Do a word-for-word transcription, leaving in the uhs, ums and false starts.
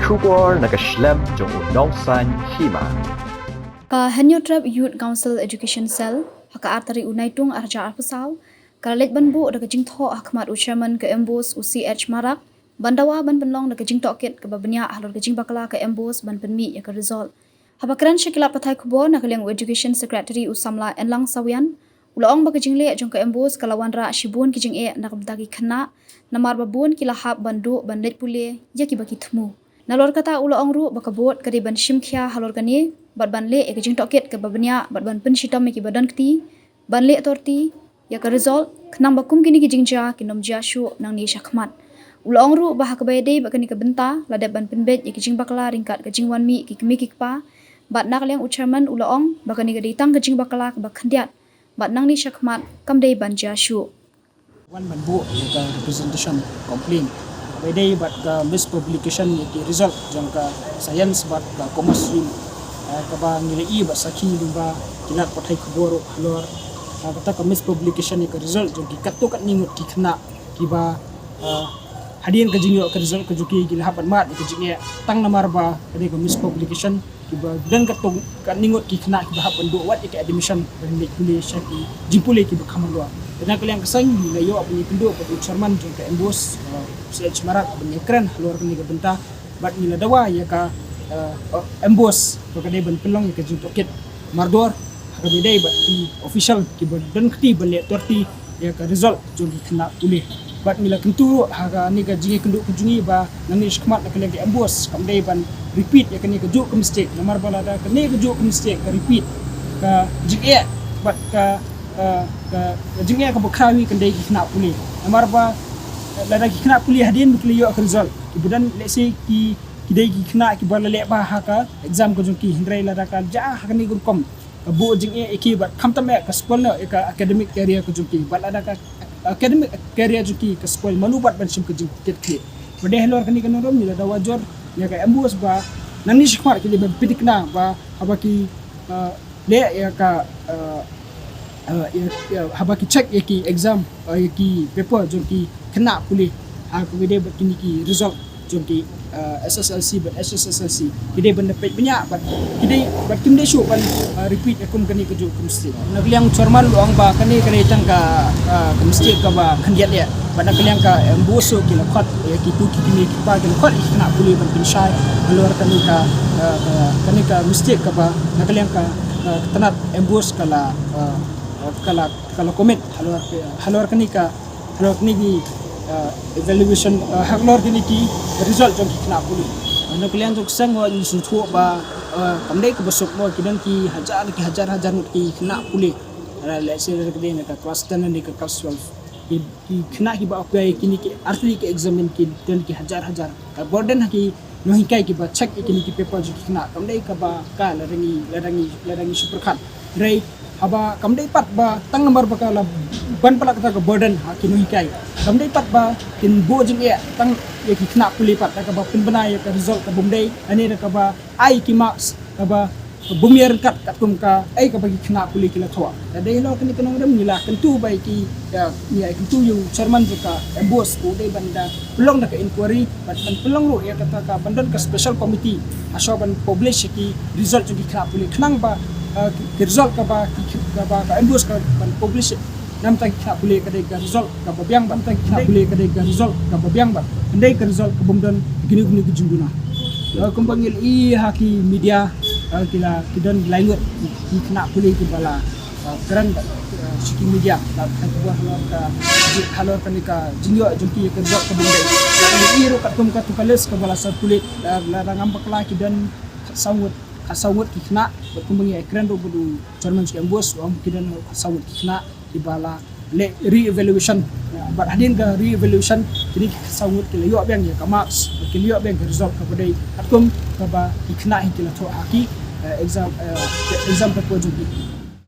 Khubor na ka shlem jong u Nongsaiñ Hima. Ka Hynñiewtrep Youth Council Education Cell, ha ka ar tarik u Naitung arhajar arphew saw, ka la leit ban buh da ka jingthoh ha khmat u chairman ka MBOSE u C H Marak, ban dawa ban pynlong da ka jingtohkit kaba bniah halor ka jingbakla ka MBOSE ban pynmih ïa ka result. Haba kren sha ki lad pathai khubor na ka liang u Education Secretary u samla Enlang Sawian, u la ong ba ka jingleh jong ka MBOSE ka la wanrah shibun ki jingeh na ka bynta ki khynnah, namar ba bun ki la hap ban duh ban leit pule ïa kiba ki thmu. Nalor kata u la ong ruh ba ka board ka dei ban shim khia halor kane, bad ban leh ïa ka jingtohkit kaba bniah, bad ban pynshitom ïa kiba don kti ban leh torti ïa ka result, khnang ba kum kine ki jingjia kin ym jia shuh nangne sha khmat. U la ong ruh ba ha kaba ïadei bad kane ka bynta, la dep ban pynbeit ïa ki jingbakla ryngkat ka jingwan mih ki kmie ki kpa, bad na ka liang u chairman u la ong ba kane ka dei tang ka jingbakla kaba khyndiat, bad nangne sha khmat kam dei ban jia shuh. Wan ban buh ïa ka representation complaint kaba ïadei bad ka mispublication ïa ki result jong ka science bad ka commerce stream, eh, kaba ngi la ïohi bad sakhi lyngba ki lad pathai khubor ruh halor, eh, kata ka mispublication ïa ka result jong ki katto katne ngut ki khynnah kiba, eh, hadien ka jingïoh ka result ka jong ki, ki la hap ban mad ïa ka jingeh tang namar ba ka dei ka mispublication, kiba don katto katne ngut ki khynnah kiba hap ban duh wat ïa ka admission ban leit pule sha ki jingpule kiba kham halor. Te na ka liang ka seng ngi la ïoh ban ïakynduh bad u chairman jong ka MBOSE, uh, C H Marak, ban ïakren halor kane ka bynta, bad ngi la dawa ïa ka, uh, MBOSE ba ka dei ban pynlong ïa ka jingtohkit mardor ha kaba ïadei bad ki official kiba don kti ban leh torti ïa ka result jong ki khynnah pule. Bad ngi la kyntu ruh ha kane ka jingïakynduh ka jong ngi ba nangne shakhmat na ka liang ka MBOSE kam dei ban repeat ïa kane kajuh ka mistake, namar ba lada kane kajuh ka mistake ka repeat, ka jingeh bad ka, ka, ka, ka jingeh kaba khraw hi kan dei ki khynnah pule. Namar ba, eh, lada ki khynnah pule hadien ba ki la ïoh ka result, kiba don, let's say, ki, ki dei ki khynnah kiba la leh bha ha ka exam ka jong ki, hynrei lada ka jia ha kane ka rukom ka buh jingeh ïa ki bad khamtam eh ka spoil noh ïa ka academic career ka jong ki. Bad lada ka academic career jong ki ka spoil, mano pat ban shim ka jingkitkhlieh? Bad dei halor kane ka nongrim ngi la dawa jur ïa ka MBOSE ba nangne shakhmat ki dei ban pynthikna ba haba ki, uh, leh ïa ka, uh, uh, ïa, ïa, haba ki check ïa ki exam, uh, ïa ki paper jong ki khynnah pule ha kaba ïadei bad kine ki result jong ki, uh, SSLC bad HSSLC, ki dei ban da peit bniah bad ki dei, bad kim dei shuh ban, uh, repeat ïa kum kane kajuh ka mistake. Na ka liang chairman u la ong ba kane ka dei tang ka, uh, ka mistake kaba khyndiat ïa, bad na ka liang ka MBOSE ki la khot ïa kitu ki kmie ki kpa, ki la khot ïa ki khynnah pule ban pynshai halor kane ka, uh, ka, kane ka mistake kaba na ka liang ka, uh, ka tnat MBOSE ka la, uh, ka la, ka la commit halor, halor kane ka halor kine ki, uh, evaluation, uh, halor kine ki result jong ki khynnah pule. Uh, na ka liang jong ka seng, uh, ngi sngewthuh ba, uh, kam dei kaba suk mo, ki don ki hajar, ki hajar hajar ngut ki khynnah pule. Uh, let's say, lada ka dei na ka class ten ne ka class twelve, ki, ki khynnah kiba apply kine ki artylli ki exam, ki don ki hajar hajar. Ka burden ha ki nonghikai kiba check ïa kine ki paper jong ki khynnah kam dei kaba ka, lada ngi, lada ngi, lada ngi shu pyrkhat. Hynrei haba kam dei pat ba tang namar ba ka la ban palat kata ka burden ha ki nonghikai, kam dei pat ba kin buh jingeh tang ïa ki khynnah pule pat da kaba pynbna ïa ka result ka bym dei, lane da kaba ai ki marks kaba bym ïa ryngkat katkum kaei kaba ki khynnah pule ki la thoh. Te dei halor kane ka nongrim ngi la kyntu ba ïa ki, ïa, ngi la kyntu ïa u chairman jong ka MBOSE ba u dei ban da pynlong da ka inquiry, ban, ban pynlong ruh ïa kata ka, ban don ka special committee ha shwa ban publish ïa ki result jong ki khynnah pule, khnang ba, uh, ki, ki result kaba, ki, ki, kaba ka MBOSE ka ban publish na bynta ki khynnah pule ka dei ka result kaba biang bad, na bynta ki khynnah pule ka dei ka result kaba biang bad, ka dei ka result ka bym don kino kino ki jingduna. Uh, kumba ngi la ïohi ha ki media, uh, ki la, ki don lai ngut ki, ki khynnah pule kiba la, uh, kren bad, uh, sha ki media, bad ka khubor halor ka, halor kane ka jingïoh jong ki ïa ka result ka bym dei. Bad ngi la ïohi ruh katkum katu ka list kaba la circulate, uh, lada ngam bakla ki don khatsaw ngut, khatsaw ngut ki khynnah, bad kumba ngi ïakren ruh bad u chairman jong ka MBOSE, u ong ba ki don khatsaw ngut ki khynnah kiba la leh re-evaluation. Bad hadien ka re-evaluation kine ki khatsaw ngut ki la ïoh biang ïa ka marks, ki la ïoh biang ka result kaba dei katkum kaba ki khynnah hi ki la thoh ha ki, eh, exam, eh, exam paper jong ki.